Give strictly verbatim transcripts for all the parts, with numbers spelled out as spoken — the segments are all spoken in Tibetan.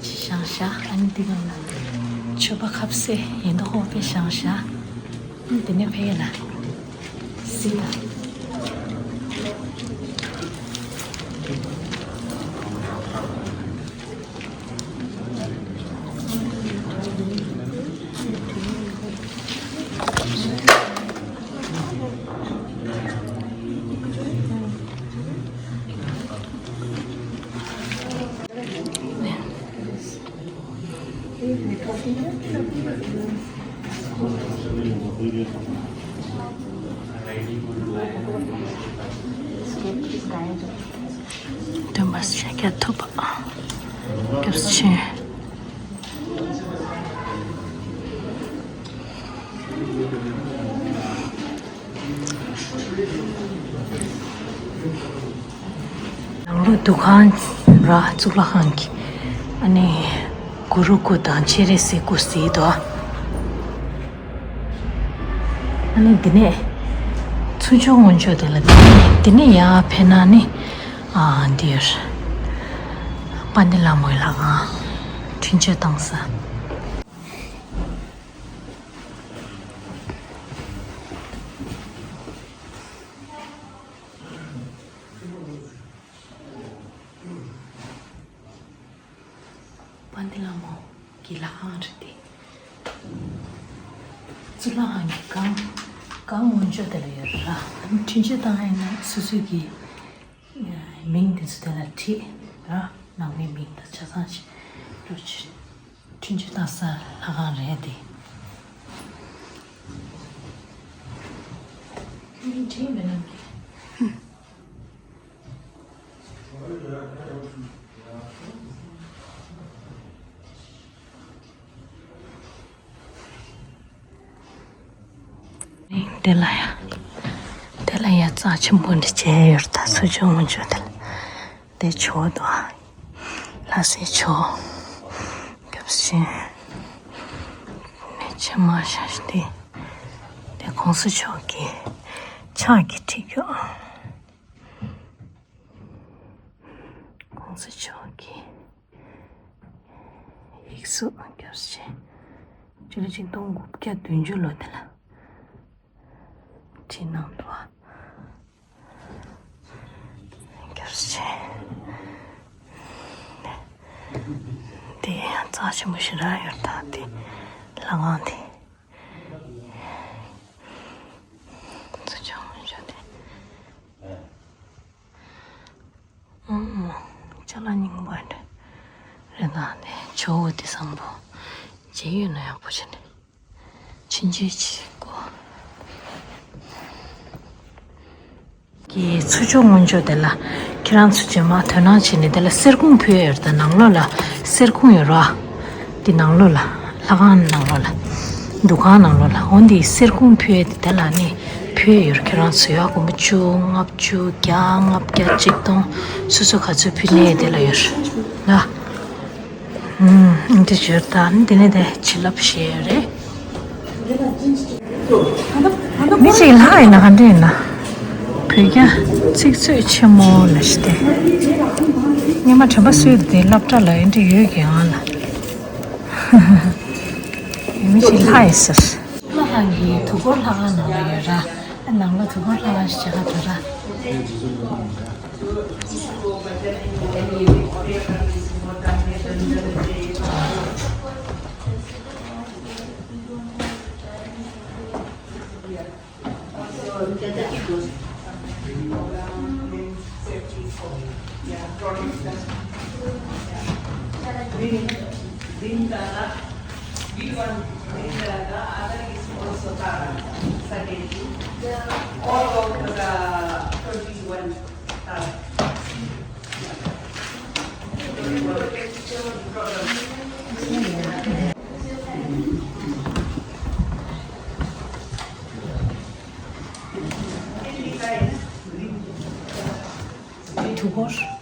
བཞེངས་བཞག་ཨ་ནི་འདི་ག་ལ་མཆོད་པ་ཁབ་སེ་ཡིན་མདོག་ཁོག་པའི་བཞེངས་བཞག་ཨ་ནི་དེ་ནས་ཕ་གི་ལ་སི་ད། སྟོན་པ་ཤཱཀྱ་ཐུབ་པ་སྐྱབས་ཆེན། ནང་ལོགས་འདུ་ཁང་ར་གཙུག་ལག་ཁང་གི་ཨ་ནི་གུ་རུ་སྐུ་དང་སྤྱན་རས་གཟིགས་སྐུ་གཟིགས་འདུག་ཨ་ནི་འདི་ནས་ཚུར་ཕྱོགས་སྔོན་ཕྱོགས་དེ་ལ་འདི་ནས་འདི་ནས་ཡར་ཕེབས་ན་ནི་ཨ་འདིར་དཔལ་ལྡན་ལྷ་མོའི་ལྷ་ཁང་འཕྲིན་བཅོལ་བཏང་ས། དཔལ་ལྡན་ལྷ་མོ་གི་ལྷ་ཁང་རེད་དེ། གཙུག་ལག་ཁང་གི་སྒང་སྒང་སྔོན་ཕྱོགས་དེ་ལ་ཡོད་ར། ཨ་ནི་འཕྲིན་བཅོལ་བཏང་ཡིན་ན་སོ་སོའི་གི་མིང་དེ་ཚོ་དེ་ལ་བྲིས་ར། ནང་མིའི་མིང་དང་ཆ་ཚང་ཞིག་འགྲོ་ཕྱིར་འཕྲིན་བཅོལ་བཏང་ས་ལྷ་ཁང་རེད་དེ། མིང་བྲིས་མེད་ནམ་གི། དེ་ལ་ཡ། དེ་ལ་ཡ་རྩ་ཆེན་པོ་འདི་བྱས་ཡོད་ད་ཚུར་ཕྱོགས་སྔོན་ཕྱོགས་དེ་ལ། དེ་ཇོ་བོ་དང་། ལྷ་སའི་ཇོ་བོ། སྐྱབས་ཆེན། ཕྱི་མ་ཤ་ཤི་དེ། དེ་གོང་ས་མཆོག་གི་ཕྱག་གི་ཁྲིད་རྒྱུ། གོང་ས་མཆོག་གི་ཡིག་གཟུགས་སྐྱབས་ཆེན། སྤྱི་ལོ་ཆིག་སྟོང་དགུ་བརྒྱ་བདུན་ཅུ་ལོ་དེ་ལ་བྲིས་གནང་འདུག་ཨ། སྐྱབས་ཆེན། དེ་ཡང་རྩ་ཆེན་པོ་ཞེ་དྲག་ཡོད་ད་དེ་ལྷ་ཁང་དེ། ཚུར་ཕྱོགས་སྔོན་ཕྱོགས་དེ། ཨང་། ཅ་ལག་རྙིང་པ་འདྲ་རེད་ད་དེ་ཇོ་བོ་དེ་བཟང་པོ། མཇལ་ཡོད་ན་ཡག་པོ་བྱས་ནས། ཕྱིན་ཆད་ཅིག་གོ། གི་ཚུར་ཕྱོགས་སྔོན་ཕྱོགས་དེ་ལ་ཁྱེད་རང་ཚོ་རྗེས་མ་དོ་སྣང་བྱས་ནས་དེ་ལ་གསེར་ཁུང་ཕུལ་ཡོད་རེད་ད། ནང་ལོགས་ལ་གསེར་ཁུང་ཡོད་རེད་བ། འདི་ནང་ལོགས་ལ་ལྷ་ཁང་ནང་ལོགས་ལ་འདུ་ཁང་ནང་ལོགས་ལ་འོ་འདི་གསེར་ཁུང་ཕུལ་ཡོད་དེ་དེ་ལ་ནི་ཕུལ་ཡོད་རེད། ཁྱེད་རང་ཚོ་ཡ་སྒོར་མོ་བཅུ་ལྔ་བཅུ་བརྒྱ་ལྔ་བརྒྱ་ཆིག་སྟོང་སོ་སོ་ག་ཚོད་ཕུལ་ནས་དེ་ལ་ཡོད་རེད་ལ། ཨུམ། འདི་བརྗོད་དང་འདི་ནི་དེ་བྱིན་རླབས་ཞེས་རེད། མི་གཅིག་ལྷག་ཡིན་ན་ག་འདྲ་ཡིན་ན། བོད་རྒྱ་ཚིག་མཛོད་ཆེན་མོ་ལ་ཞི་སྟེ། སྔོན་མ་དྲན་པ་གསོས་དེ་སློབ་གྲྭ་ལ་ཡིན་འདྲ་ཡོད་ཀྱི་ཡང་ལ། མི་གཅིག་ལྷག་ཡིན་ཟེར། ལྷ་ཁང་གི་དུས་འཁོར་ལྷ་ཁང་ནང་ལ་ཡོད་ར། ནང་ལ་དུས་འཁོར་ལྷ་ཁང་ཞིག་ཆགས་ཀྱི་འདུག་ར། དུས་འཁོར་ལྷ།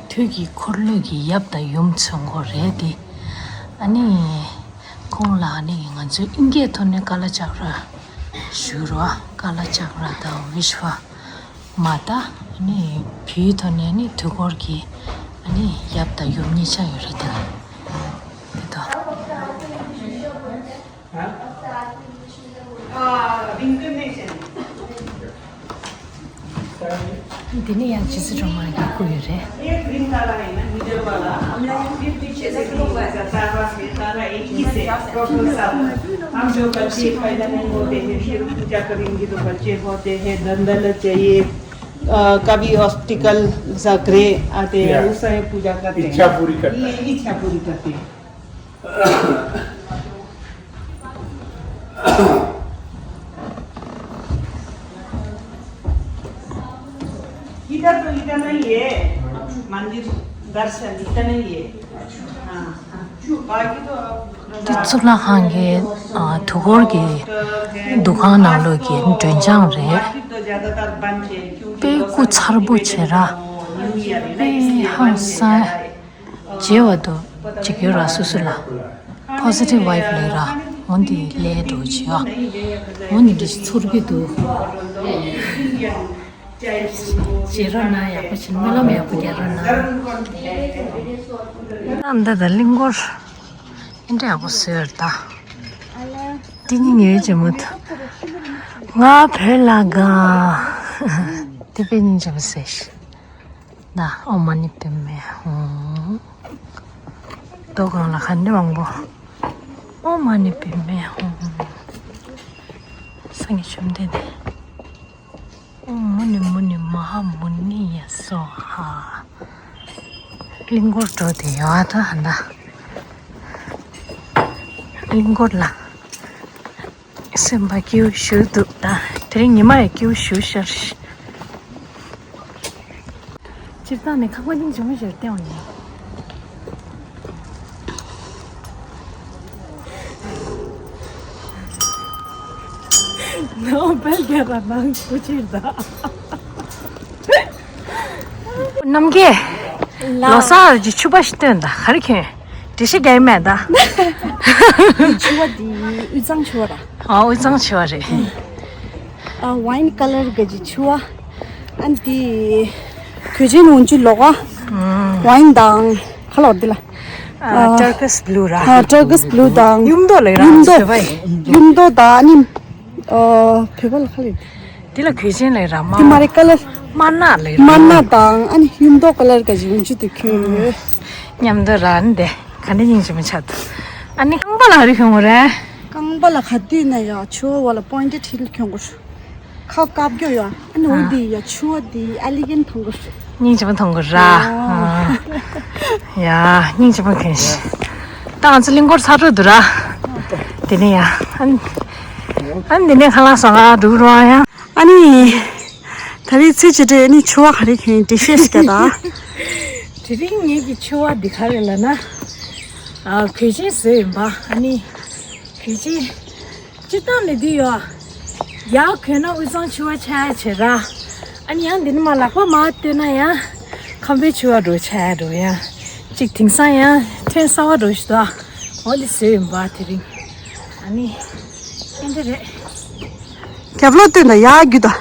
དུས་ཀྱི་འཁོར་ལོ་གི་ཡབ་དང་ཡུམ་མཚོན་སྐོར་རེད་དེ། ཨ་ནི་ཁོང་ལ་ཨ་ནི་ང་ཚོས་དབྱིན་སྐད་ཐོག་ནས་ཀ་ལ་ཅག་ར་ཞུ་རོ། ཀ་ལ་ཅག་ར་དང་བིཤ་བ། མ་ད་ཨ་ནི་བུའི་ཐོག་ནས་ནི་དུས་འཁོར་གྱི་ཨ་ནི་ཡབ་དང་ཡུམ་གཉིས་ཆགས་ཡོད་རེད་དེ་ལ། དེ་དང་། འདི་ནི་ཡང་རྗེ་བཙུན་སྒྲོལ་མ་གི་སྐུ་ཡོད་རེད། ये ग्रीन वाला है ना, मिडल वाला, हम लोग फिर पीछे से शुरू हुआ है, तारा है, तारा एक ही से, टोटल सब। हम जो बच्चे पैदा नहीं होते हैं, फिर पूजा करेंगे तो बच्चे होते हैं, धन दौलत चाहिए, अ, कभी ऑब्स्टिकल सा ग्रे आते हैं, या। उस समय पूजा करते हैं। इच्छा पूरी करता ये है। इच्छा पूरी करते हैं। इधर तो इतना ही है, मंदिर दर्शन इतना ही है। हाँ, हाँ। बाकी तो आप དེ་གཙུག་ལག་ཁང་གི་ཨ་དུས་འཁོར་གྱི་འདུ་ཁང་ནང་ལོགས་ཀྱི་མགྲོན་བྱང་རེད། དཔེ་སྐུ་མཚར་པོ་བྱེད་ར། དཔེ་ཧང་སང་། བརྗེ་བ་དུ་བྱེད་རྒྱུ་ར། སུ་སུ་ལ་positive vibe ལས་ར། འོ་འདི་ལས་འགྲོ་བྱེད་ཨ། འོ་འདི་འདྲ་ཞིག་ཚོར་གྱི་འདུག་བྱེད་རོགས་གནང་། ཡག་པོ་བྱེད། སྨོན་ལམ་ཡག་པོ་རྒྱག་རོགས་གནང་། ཨ་མདའ་དང་གླིང་སྐོར་ཨེ་འདྲ་ཡག་པོ་བཟོས་ཡོད་ད། དེ་ནི་ངའི་ཇེ་མོ་ད། ང་བོད་ལ་དགའ། དེ་དཔེ་སྙིང་རྗེ་མོ་ཟེར་ཤི། ད་ཨོཾ་མ་ཎི་པདྨེ་ཧཱུྃ། རྡོ་སྒང་ལ་ག་འདྲ་མང་པོ། ཨོཾ་མ་ཎི་པདྨེ་ཧཱུྃ། སངས་རྒྱས་བཅོམ་ལྡན་འདས། ཨོཾ་མུ་ནི་མུ་ནི་མ་ཧཱ་མུ་ནི་ཡ་སྭཱ་ཧཱ། གླིང་སྐོར་འགྲོ་དེ་ཡོད་ད་ཧ་ད། གླིང་སྐོར་ལ། སེམས་པ་སྐྱིད་པོ་ཞེ་དྲག་འདུག་ད་དེ་རིང་ཉི་མ་ཡང་སྐྱིད་པོ་ཞེ་དྲག་ཤར། སྤྱིར་བཏང་ནས་ཁང་པ་སྙིང་རྗེ་མོ་ཞིག་བསྟན་འོང་ནས། ནོ་བེལ་རྒྱལ་བ་མང་པོ་ཕྱིར་ད། རྣམ་རྒྱལ། ལོ་གསར་གྱི་ཕྱུ་པ་ཞིག་སྟོན་ད། ག་རེ་གྱོན། འགྲེལ་བཤད་རྒྱག་ཡི་མེད་ད། འདི་ཕྱུ་པ་འདི་དབུས་གཙང་ཕྱུ་པ་ར། ཨ་དབུས་གཙང་ཕྱུ་པ་རེད། ཨ་ཝའིན་ཀ་ལར་གྱི་ཕྱུ་པ། ཨ་འདི་གོས་ཆེན་འོན་ཅུ་ལོག་ཨ། ཝའིན་དང་ག་ལོར་འདི་ལ། ཨ་ཊར་ཀོ་སི་བྷུ་ལུ་ར། ཨ་ཊར་ཀོ་སི་བྷུ་ལུ་དང་། ཡུམ་མདོག་ལ་ར། ཡུམ་མདོག་བོད་པ་ཡིན། ཡུམ་མདོག་དང་ཨ་ནི། ཨ་བོད་པ་ལ་ག་ལེར། འདི་ལ་གོས་ཆེན་ལ་ར་མ། དེ་མ་རེད་ཀ་ལར། དམར་ནག་ལ་ར། དམར་ནག་དང་ཨ་ནི་ཡུམ་མདོག་ཀ་ལར་ག་ཅིག་འོན་ཅུ་དེ་གྱོན་ཡོད། མཉམ་དུ་ར་ནི་དེ་ག་འདྲ་སྙིང་རྗེ་མོ་ཆགས་འདུག་ཨ་ནི་རྐང་པ་ལ་ག་རེ་གྱོན་དགོས་རེད། རྐང་པ་ལ་ག་དུས་ན་ཡ་ཕྱུ་པ་ལ་པོའིན་ཊེཌ་ཧིལ་གྱོན་དགོས། ཁ་བཀབ་རྒྱུ་ཡ། ཨ་ནི་འོ་འདི་ཡ་ཕྱུ་པ་འདི་ཨེ་ལི་གེན་ཊི་མཐོང་གི། སྙིང་རྗེ་མོ་མཐོང་གི་ར། ཨོ། ཡ་སྙིང་རྗེ་མོ་གྱོན་ཤིག་ད་ང་ཚོ་གླིང་སྐོར་ཚར་འགྲོ་འདུག་ར། དེ་ནས་ཡ་ཨ་ནི་ཨ་ནི་དེ་ནས་ཁ་ལག་ཟ་ག་འགྲོ་རོགས་ཡ། ཨ་ནི་ད་རེས་ཚེ་ཆེ་དྲེ་ནི་ཕྱུ་པ་ག་རེ་གྱོན་འགྲེལ་བཤད་ཞིག་ད། དེ་རིང་ངེད་ཀྱི་ཕྱུ་པ་འདི་ག་རེ་ལབ་ན། ཨ་གོས་ཆེན་བཟོས་ཡིན་པ། ཨ་ནི་གོས་ཆེན། སྤྱིར་བཏང་ནས་འདི་ཡོད། ཡར་གྱོན་ན་དབུས་གཙང་ཕྱུ་པ་ཆགས་ཡ་བྱེད་ར། ཨ་ནི་ཡང་འདི་ནས་མར་ལག་པ་མར་བཏོན་ན་ཡང་ཁམས་པའི་ཕྱུ་པ་འདྲ་ཆགས་ཡ་འདྲ་ཡ། གཅིག་དེང་སང་ཡང་ཐོན་གསར་པ་འདྲ་ཞིག་འདུག་འོ་འདི་བཟོས་ཡིན་པ་དེ་རིང་། ཨ་ནི་ཨེ་འདྲ་རེད། རྒྱབ་ལོགས་བཏོན་དང་ཡར་རྒྱུག་དང་།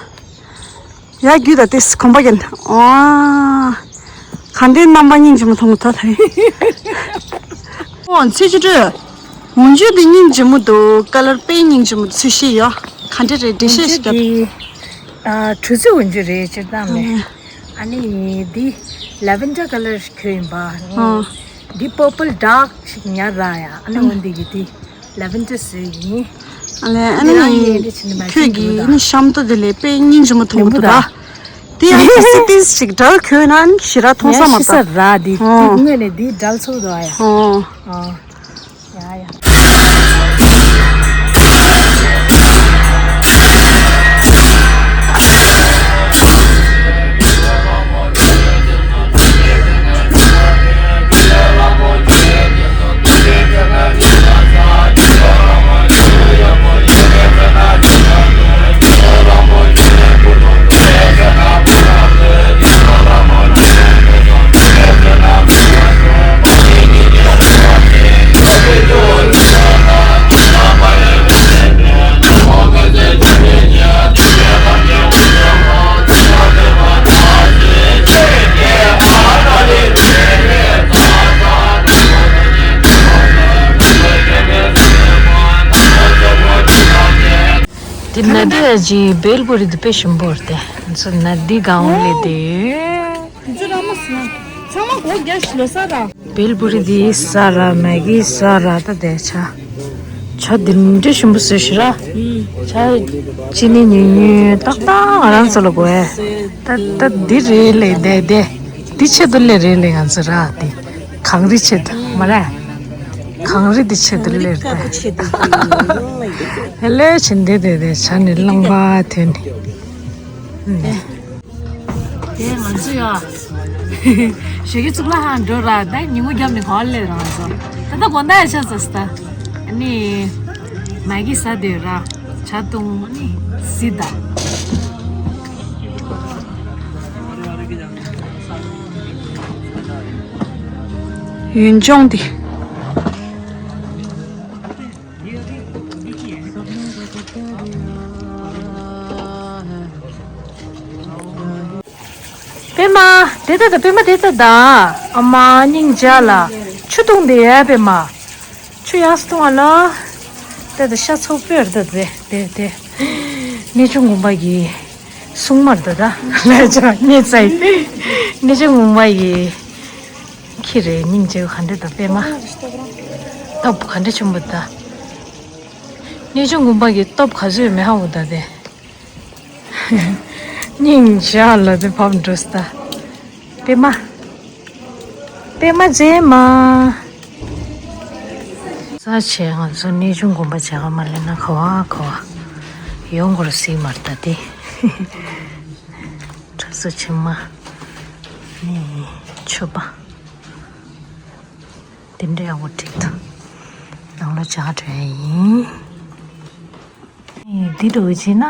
ཡར་རྒྱུག་དང་ཏིས་གོམ་པ་རྒྱབ། ཨོ། གང་འདྲའི་རྣམ་པ་སྙིང་རྗེ་མོ་མཐོང་གི་ད་ད་རེས། ཨོ་ཚེ་ཆུ་སྤྲོད། འོན་ཅུ་འདི་སྙིང་རྗེ་མོ་འདུག་ཀ་ལར་དཔེ་སྙིང་རྗེ་མོ་འདུག་ཚུལ་ཤེས་ཡོད། ག་འདྲ་རེད་འགྲེལ་བཤད་ཞིག་རྒྱབ། འོན་ཅུ་འདི། ཨ་གྲུ་གཟིངས་འོན་ཅུ་རེད་སྤྱིར་བཏང་ནས། ཨ་ནི་འདི་ལེ་ཝེན་ཌར་ཀ་ལར་ཞིག་གྱོན་ཡིན་པ། ཨ་ནི་འདི་པར་པལ་ཌརྐ་ཞིག་ཉར་ར་ཡ། ཨ་ནི་འོ་འདི་གི་འདི་ལེ་ཝེན་ཌར་བཟོས་ཡིན། ཨ་ལས་ཨ་ནི་ཁྱོད་ཀྱི་ནི་ཤམ་ཐབས་དེ་ལས་དཔེ་སྙིང་རྗེ་མོ་མཐོང་གི་འདུག་ད། དེ་ཡང་ཏིས་ཏིས་ཞིག་འདྲ་གྱོན་ན་ནི་ཞེ་དྲག་མཐོང་ས་མ་ཡ་ཤི་ས་ར། འདི་འདི་ཨོ། དངོས་ནས་འདི་འདྲ་ཚོགས་འདུག་ཨ་ཡ། ཨོ། ཨོ། ཡ་ཡ། ད་ཅི་བེལ་པུ་རི་དེ་དཔེ་ཞིམ་པོ་རེད་དེ། ཚོ་ན་འདི་གང་ལས་དེ། འདི་ཚོ་ར་མ་སོང་། ཚང་མ་སྒོ་རྒྱག་ཤི་ལོ་ས་ར། བེལ་པུ་རི་དེ་ས་ར། མ་གི་ས་ར། ད་དེ་ཆ། ཆ་འདི་འདྲ་ཞིམ་པོ་བཟོས་ཤི་ར། ཆ་ཅི་ནི་ཉུང་ཉུང་ཏག་ཏག་ང་རང་ཚོ་ལ་དགོས། ད་ད་འདི་རེད་ལས་དེ་དེ། འདི་ཆེད་དུ་ལས་རེད་ལས་ང་ཚོ་ར་དེ། གངས་རི་ཆེད་དུ་མ་རེད། གངས་རི་འདི་ཆེད་དུ་ལས་རེད་དེ། ཧེ་ལས་ཆེ་འདི་དེ་དེ་ཆ་ནི་རླངས་པ་ཐོན་ནི། དེ་ང་ཚོ་ཡ། ཞོགས་ཀྱི་གཙུག་ལག་ཁང་འགྲོ་ར། ད་ཉིན་མོ་བརྒྱབ་ནས་ག་པར་སླེབས་ར་ང་ཚོ། ད་ལྟ་དགོང་དག་ཡ་ཆ་ཟ་སི་ད། ཨ་ནི། མ་གི་ཟ་དེ་ར། ཇ་བཏུང་ནི་སི་ད། ཡུན་ཅོང་དེ། པད་མ། དེ་ལྟ་ད། པད་མ་དེ་ལྟ་ད། ཨ་མ་སྙིང་རྗེ་ལ། ཆུ་བཏུང་དེ་ཡ་པད་མ། ཆུ་ཡག་སུ་བཏུང་བ་ལ། དེ་ལྟ་ཤ་ཚོགས་པོས་རེད་ད་དེ་དེ་དེ། གནས་ཆུང་དགོན་པ་གི་སྲུང་མ་རེད་ད། ལས་ཅག་ཉེ་ཚའི། གནས་ཆུང་དགོན་པ་གི་ཁྱི་རེད། སྙིང་རྗེ་ག་འདྲ་ད་པད་མ། སྟོབས་ག་འདྲ་ཆེན་པོ་ད། གནས་ཆུང་དགོན་པ་གི་སྟོབས་ག་ཚོད་མེད་ཧ་འུ་ད་དེ། སྙིང་རྗེ་ལ་དེ་བབས་འགྲོ་སི་ད། པད་མ། པད་མ་མཛེས་མ། ས་ཆེ་ང་ཚོ་གནས་ཆུང་དགོན་པ་བྱ་ག་མ་ལེན་ན་ག་བ་ག་བ་ཡོང་དགོས་སྲིད་མ་རེད་ད་དེ། གྲྭ་ས་ཆེན་མ། ནི་མཆོད་པ། དེ་འདྲ་ཡག་པོ་བྲིས་འདུག་ནང་ལོགས་བྱ་ག་འགྲོ་ཡ་ཡིན། ནི་འདི་འགྲོ་བྱས་ན།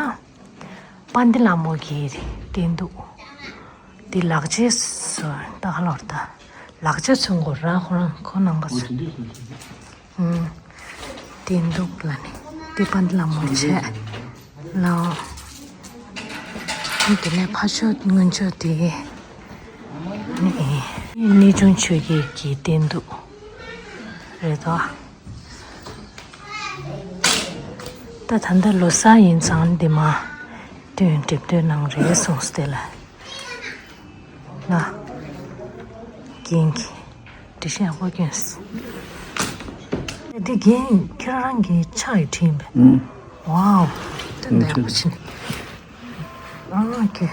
པཎྜི་ཏ་ལྷ་མོ་གི་རྟེན་འདུག་འདི་ལག་ཆས་སུ་ད་ག་ལོར་ད། ལག་ཆ་མཚོན་དགོས་ར། ཁོ་རང་ཁོ་ནང་པ་ཚོ། ཨུམ། རྟེན་འདུག་ལ་ནི། འདི་པཎྜི་ཏ་ལྷ་མོ་བྱས། ལའོ། དེ་ནས་ཕ་ཆོས་སྔོན་ཆོས་དེ། ནི། གནས་ཆུང་ཆོས་རྒྱལ་གྱི་རྟེན་འདུག་རེད་དོ། ད་ད་ལྟ་ལོ་གསར་ཡིན་ཙང་འདི་མ། སྟོན་འགྲེམས་སྟོན་གནང་རེད་གསུངས་ཏེ་ལ། ལ། རྒན་གྱིས་འགྲེལ་བཤད་ཡག་པོ་སྐྱོན་སོང་། འདི་རྒན་ཁྱེད་རང་གི་ཕྱག་གིས་བྲིས་ཡིན་པས། ཨུམ། ཝའོ། ད་འདི་ཡག་པོ་བྱས་ནས། ཨ་ཀེ།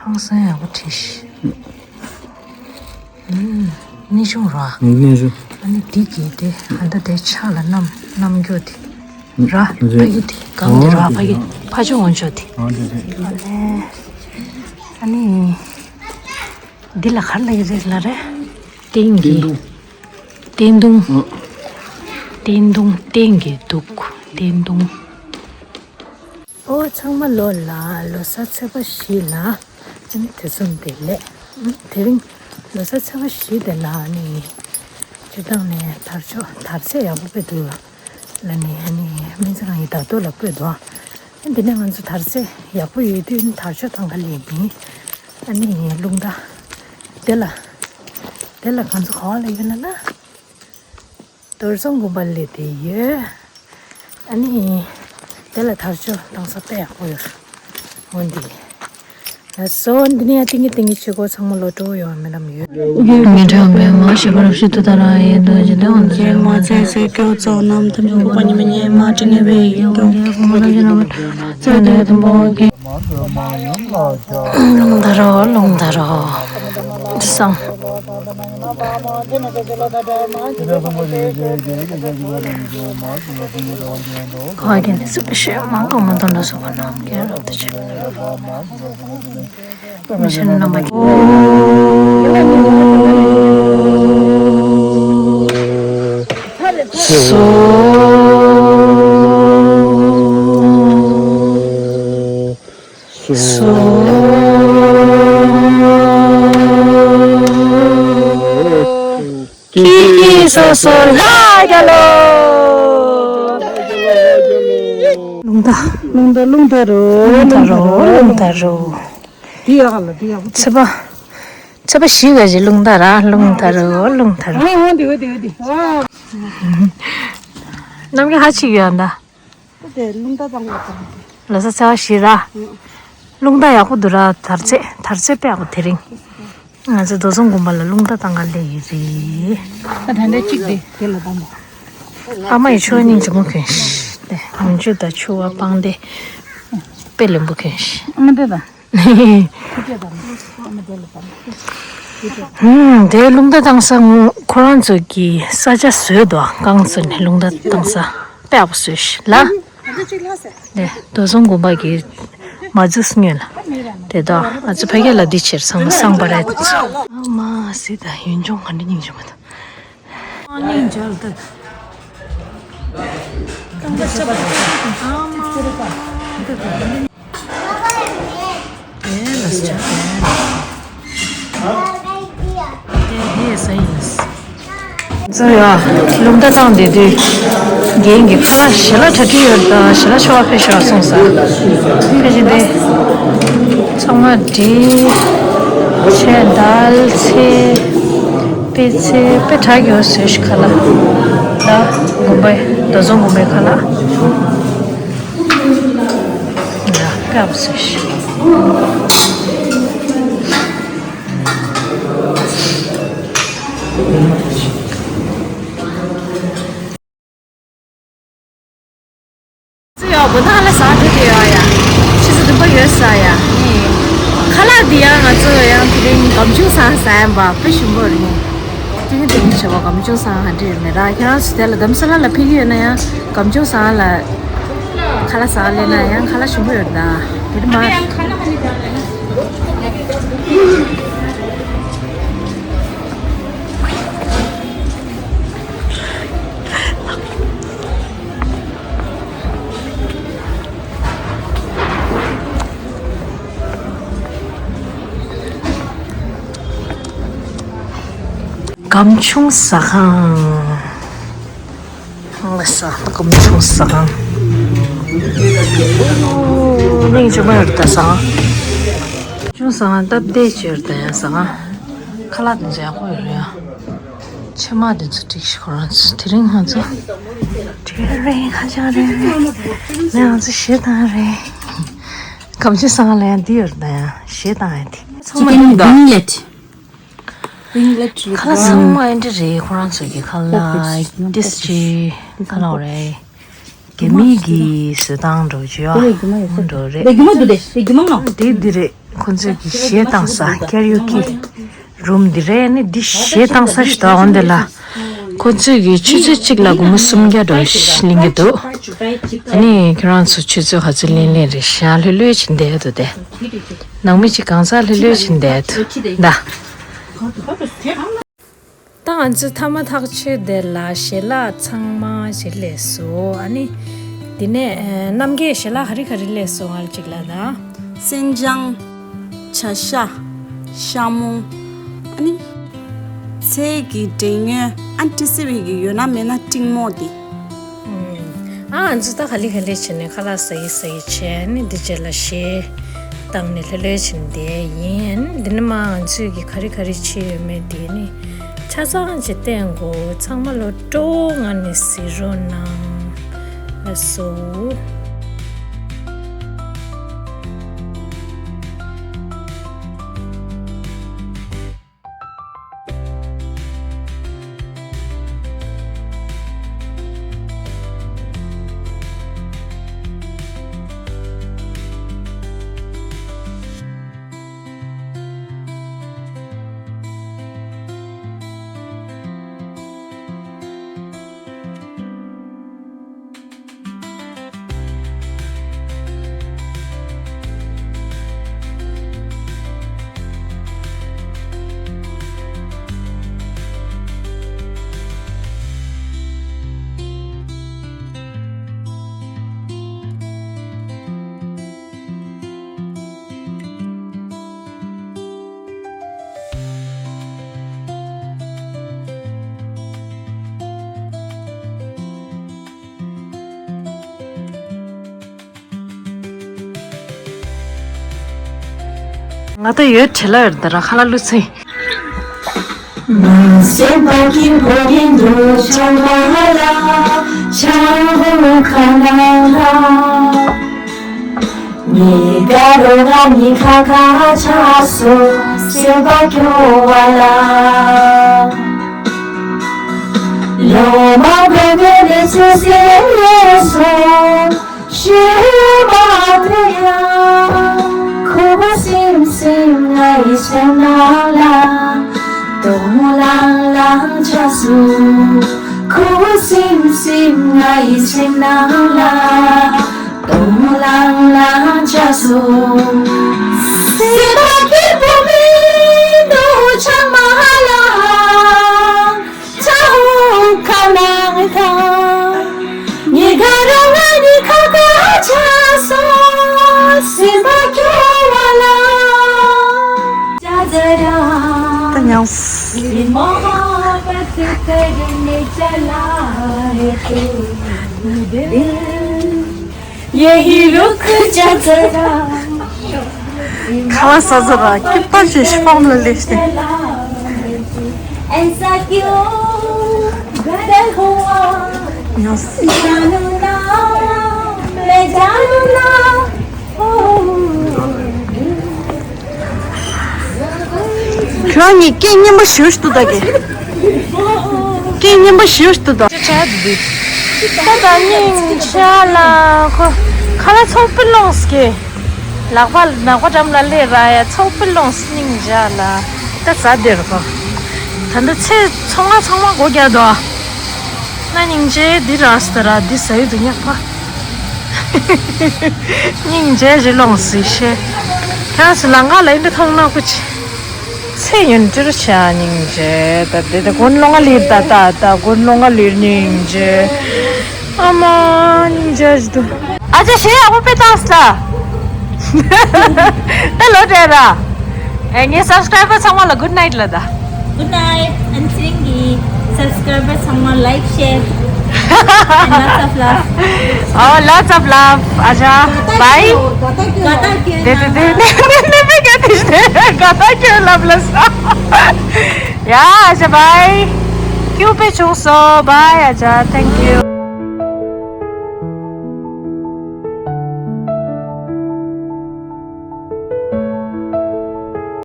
ཧང་སང་ཡག་པོ་བྲིས་ཤག་ཨུམ། གནས་ཆུང་ར། གནས་ཆུང་། ཨ་ནི་འདི་གི་དེ་ཨ་ད་དེ་ཕྱག་ལ་བསྣམས་བསྣམས་རྒྱུ་དེ། ར། ཕ་གི་དེ་གང་དེ་ར། ཨོ་ཕ་གི་ཕ་ཆུང་ངོ་ཆོ་དེ། ཨོ་དེ་དེ། ཨ་ལེ། ཨ་ནི། འདི་ལ་ག་རེ་ལབ་ཀྱི་རེད་ལ་རེད། སྟེང་གི། སྟེང་གདུང་། སྟེང་གདུང་། ཨོ། སྟེང་གདུང་། སྟེང་གི་འདུག་སྟེང་གདུང་། ཨོ་ཚང་མ་ལོ་ལ་ལོ་གསར་ཚེས་པ་བཞི་ལ། ཨ་ནི་དེ་ཚོ་འདི་ལས། ཨ་དེ་རིང་ལོ་གསར་ཚེས་པ་བཞི་དེ་ལ་ཨ་ནི། སྤྱིར་བཏང་ནས་དར་ལྕོག་དར་ཚད་ཡག་པོ་སྤེལ་འདུག་ལ་ནི་ཨ་ནི་སྨན་རྩིས་ཁང་གི་བརྡ་ཐོ་ལ་བཀོད་འདུག་ཨ་འདི་ནས་ང་ཚོ་དར་ཚད་ཡག་པོ་ཡོད་དུས་ཨ་ནི་དར་ལྕོག་ཐང་ག་ལས་ནི། ཨ་ནི་རླུང་རྟ། དེ་ལ། དེ་ལ་ང་ཚོ་ག་བ་ལ་ཡོད་ལ་ན། རྡོར་འཛོམས་དགོན་པ་ལས་དེ་ཡོད། ཨ་ནི། དེ་ལ་དར་ལྕོག་བཏང་ས་དཔེ་ཡག་པོ་ཡོད། འོན་ཏེ། ལགས་སོ། འདི་ནས་ཡང་ཏིང་གི་ཏིང་གི་ཆོས་སྐོར་ཚང་མ་ལོ་སྤྲོ་བོ་ཡོང་བ་མེད་ལམ་ཡོད། ངན་འགྲོ་འབད་མ་ཤེས་པ་རབ་ཤི་དུ་ད་ར་ཡེ་དོ་ཇི་དོ་འོང་དུ་ཇེ་མ་ཇེ་ཟེ་ཀྱོ་ཙོ་ནམ་ཐུན་ཡོང་པ་ཉི་མ་ཉེ་མ་ཏྲི་ནེ་བེ་ཡོ། ལུང་ད་རོ་ལུང་ད་རོ། སང་། ཁ་གི་ནི་སུ་བཤད་མང་གོ་མ་དོན་ལ་སོགས་པ་རྣམས་ཀྱི་རབ་ཏུ་བྱེད། མི་ཤེས་རྣམ་པ་སོ། སོ། ཀི་ཀི་སོ་སོ་ལྷ་རྒྱལ་ལོ། རླུང་རྟ། རླུང་རྟ་རླུང་རྟ་རོ། རླུང་རྟ་རོ་རླུང་རྟ་རོ། འདི་ཡག་ལ་འདི་ཡག་པོ། ཚེས་པ། ཚེས་པ་བཞི་ག་ཞིག་རླུང་རྟ་ར། རླུང་རྟ་རོ་རླུང་རྟ་རོ། ཨ་ཨ་འདི་བ་འདི་བ་འདི་བ། རྣམ་རྒྱལ་ཧ་ཅིག་ཡོད་ད། དེ་རླུང་རྟ་བཏང་བ་དང་། ལོ་གསར་ཚེས་པ་བཞི་ར། ཨང་། རླུང་རྟ་ཡག་པོ་འདུག་ར། དར་ཚེས་དར་ཚེས་དཔེ་ཡག་པོ་དེ་རིང་། ང་ཚོ་རྡོ་ཟོང་དགོན་པ་ལ་རླུང་རྟ་བཏང་ག་སླེབས་ཡོད་རེད། ད་ད་འདྲ་གཅིག་དེ་དེ་ལ་བཏང་བ། ཨ་མ་ཡི་ཕྱུ་པ་སྙིང་རྗེ་མོ་གྱོན་ཤག་དེ་མུན་ཆུ་དང་ཕྱུ་པ་སྤང་སྟེ་དཔེ་ལེན་པོ་གྱོན་ཤག་ཨ་མ་དེ་དང་། ཧུམ། དེ་རླུང་རྟ་བཏང་ས་ངོ་ཁོ་རང་ཚོ་གི་ས་ཆ་བཟོས་འདུག་རྐང་བཙུགས་ནས་རླུང་རྟ་བཏང་ས་དཔེ་ཡག་པོ་བཟོས་ཤག་ལ། ཨ་ཅེ་གཅིག་ལྷག་ཟེར། ནས་རྡོ་ཟོང་དགོན་པ་གི་མ་འཛུགས་སྔོན་ལ། དེ་དག་ང་ཚོ་ཕ་གི་ལ་འདི་ཕྱིར་ཚང་མ་སངས་པ་རེད། ཨ་མ་སི་ད་ཡུན་ཅུང་ག་འདྲ་སྙིང་རྗེ་མོ་འདུག་ཨ་སྙིང་རྗེ་ལ་ད། རྐང་པ་ཆག་པ་ཨ་མ། ཚོ་ཡ། རླུང་རྟ་བཏང་བསྡད་དུས། རྒན་གྱི་ཁ་ལག་ཞལ་ལག་གྲ་སྒྲིག་ཡོད་ད་ཞལ་ལག་མཆོད་པ་ཕེབས་ཤོག་གསུངས་ས། ཕེབས་ཀྱི་འདི། ཚང་མ་འདི། ཆེ་དལ་ཚེ། དཔེ་ཚེ་དཔེ་དྲག་ཡོད་ཟེར་ཤི་ཁ་ལག་ད་དགོན་པའི་རྡོ་ཟོང་དགོན་པའི་ཁ་ལག་ཡ་སྐབས་སུ་ཞིག་ཚོ་ཡོད་བོ་ཐང་ལ་ཟ་དེ་དེ་ཡོད་ཡ། ཆུ་ཚོད་བདུན་པ་ཡོད་ས་ཡ། ཁ་ལག་འདི་ཡང་ང་ཚོ་ཡང་དེ་རིང་སྒམ་ཆུང་ཟ་ཟ་ཡ་བ་དཔེ་ཞིམ་པོ་རེད། ཏིང་ཏིང་བྱེད་པ་སྒམ་ཆུང་ཟ་ཧ་འདྲེ་མེད་ར། ཁྱེད་རང་ཚོ་དེ་ལ་དམ་ས་ལ་ལ་ཕེབས་ཀྱི་ཡོད་ན་ཡང་སྒམ་ཆུང་ཟ་ལ་ཁ་ལག་ཟ་ལས་ན་ཡང་ཁ་ལག་ཞིམ་པོ་ཡོད་ད། དེ་རིང་མ། སྒམ་ཆུང་ཟ་ཁང་། ལགས་སོ། སྒམ་ཆུང་ཟ་ཁང་། ཨོ། སྙིང་རྗེ་མོ་ཡོད་ད་ཟ་ཁང་། ཆུང་ཟ་ཁང་སྟབས་བདེ་ཅིག་ཡོད་ད་ཡ་ཟ་ཁང་། ཁ་ལག་དེ་ཚོ་ཡག་པོ་ཡོད་རེད་ཡ། ཕྱེ་མ་དེ་ཚོ་སྒྲིག་ཤི་ཁོ་རང་ཚོ་དེ་རིང་ང་ཚོ། དེ་རེད་ཁ་ཆག་རེད་རེད། ང་ཚོ་གཞས་བཏང་རེད། སྒམ་ཆུང་ཟ་ཁང་ལ་ཡང་འདི་ཡོད་རེད་ད་ཡ་གཞས་བཏང་ཡ་དེ། ཚང་མ་ཡིན་ད། ཁ་ལག་ཚང་མ་ཨེ་འདྲ་རེད། ཁོ་རང་ཚོ་གི་ཁ་ལག་ཏིས་ཅི་ཁ་ལག་རེད། རྒྱ་མི་གི་བཟོ་སྟངས་འགྲོ་རྒྱུ་ཨ་འགྲོ་རེད། འདི་འདི་རེད། ཁོ་ཚོས་གི་གཞས་བཏང་ས་ཀེ་རི་ཡོ་ཀེ་རུམ་འདི་རེད། ནི་འདི་གཞས་བཏང་ས་ཞིག་འདུག་འོན་ཏེ་ལ་ཁོ་ཚོས་གི་ཆུ་ཚོད་གཅིག་ལ་སྒོར་མོ་སུམ་བརྒྱ་འགྲོ་ཞིག་ལེན་གི་འདུག་ཨ་ནི་ཁྱོད་རང་ཚོ་ཆུ་ཚོད་ག་ཚོད་ལེན་ལེན་རེད། ཞག་ལྷོད་ལྷོད་བྱེད་བསྡད་འདུག་སྟེ། ནང་མི་གཅིག་གང་ཟག་ལྷོད་ལྷོད་བྱེད་བསྡད་འདུག་ད། ད་ང་ཚོ་མཐའ་མ་ཐག་ཆོད་དེ་ལ་ཞལ་ལག་ཚང་མ་ཞིག་ལས་སོ། ཨ་ནི་དེ་ནས་ཨ་རྣམ་རྒྱལ་ཞལ་ལག་ག་རེ་ག་རེ་ལས་སོ་ང་ལ་གཅིག་ལ་ད། སེན་ལྕང་། བྱ་ཤ། ཤ་མོང་། ཨ་ནི་ཚལ་གྱི་འབྲས་ཉོན། ཨ་ཏི་སེ་བའི་གི་ཡོད་ན་མེད་ན་ཏིང་མོ་དེ། ཨ་ང་ཚོ་ད་ག་ལེ་ག་ལེ་བྱས་ནས་ཁ་ལག་ཟ་ཡི་ཟ་ཡི་བྱས་ནས་འདི་རྗེས་ལ་གཞས་བཏང་ནས་ལྷོད་ལྷོད་བྱས་ནས་བསྡད་ཡིན། འདི་ནི་མ་ང་ཚོས་ཀྱི་ག་རེ་ག་རེ་བྱས་ཡོད་མེད་དེ་ནི་ཆ་ཚང་ཅིག་བསྟན་གོ། ཚང་མ་ལོ་སྤྲོ་བོ་ངང་ནས་གཟིགས་རོགས་གནང་། ལགས་སོ། ང་ད་ཡོད་བྲེལ་ལ་ཡོད་ད་ར་ཁ་ལག་བླུགས་ཚེ། མ་སེམས་པ་སྐྱིད་པོ་ཡིན་འདུག་ཆང་མ་ལ་ཆང་ཁ་ནང་ལ། ཉེ་དགའ་རོ་ང་གཉིས་ཁ་ཁ་ཆགས་སོང་སེམས་པ་སྐྱོ་བ་ལ། ལོ་མང་པོའི་སྔོན་ནས་ཚེ་ཟད་སོང་། ཤེས་མ་ཐུབ་ཡང་ཁོ་བོ་སེམས་སེམས་ང་ཡི་སེམས་ནང་ལ་སྟོང་ལང་ལང་ཆགས་སོང་། ཁོ་བོ་སེམས་སེམས་ང་ཡི་སེམས་ནང་ལ་སྟོང་ལང་ལང་ཆགས་སོང་། སེམས་པ་སྐྱིད་པོ་མི་འདུག་ཆང་མ་ལ། ཆང་ཁ་ནང་ཐང་། ཉེ་དགའ་རོ་ང་གཉིས་ཁ་ཁ་ཆགས་སོང་སེམས་པ་སྐྱོ་བ་ལ། ད་ཉམས། ཁ་ལག་ཟ་ཟ་ར་སྐྱིད་པ་ཞིག་ཕམ་ལ་སླེབས་ཏེ། ཡང་། ཁྱོད་གཉིས་སྐད་སྙན་པོ་ཞེ་པོ་ཞིག་འདུག་ད་གི། སྐད་སྙན་པོ་ཞེ་པོ་ཞིག་འདུག་ད། ཅི་བྱ་འདི། ད་ད་སྙིང་རྗེ་ལ་ཁོ་ཁ་ལག་ཚོགས་པའི་ལོངས་ཀྱི། ལག་པ་ནག་པ་འགྲམ་ལ་སླེབས་ར་ཡ་ཚོགས་པའི་ལོངས་སྙིང་རྗེ་ལ། ད་ཟ་བདེ་ར་ཁོ། ད་འདི་ཚེ་ཚོང་ང་ཚང་མ་སྒོ་རྒྱག་འདུག་ན་སྙིང་རྗེ་འདི་ར་སྟ་ར་འདི་ཟ་ཡི་འདུག་ཉག་པ། སྙིང་རྗེ་ཞིག་ལོངས་སི་ཤེ། ཁྱེད་རང་ཚོ་ལང་ཀ་ལ་ཡིན་འདི་མཐོང་ན་ཁུ་ཆེ། ཚེ་ཡུན་འདིར་བྱ་སྙིང་རྗེ། ད་དེ་ད་དགུན་ལོང་ང་ལིར་ད་ད་ད་དགུན་ལོང་ང་ལིར་སྙིང་རྗེ། ཨ་མ་སྙིང་རྗེ་ཞིག་འདུག་ཨ་ཅེ་ཞེ་ཡག་པོ་དཔེ་བཏང་སླ། ད་ལོ་དྲན་ར། ཨེ་ངའི་སབ་སི་ཀྲའི་བར་ཚང་མ་ལ་གུད་ནའིཊ་ལ་ད། Good night. And ཚེ་རིང་གི་སབ་སི་ཀྲའི་བར་ཚང་མ་like, share and lots of love. Oh, lots of love. ཨ་ཅག Bye. དེ་དེ་དེ་ནེ་ནེ་ནེ་ནེ་ག་དེ་ཤེ་ག་ད་ཁྱོད་ལབ་ལ་ས། ཡ་ཨ་ཅག Bye. ཁྱོད་དཔེ་བྱུང་སོང་། Bye. ཨ་ཅག Thank you.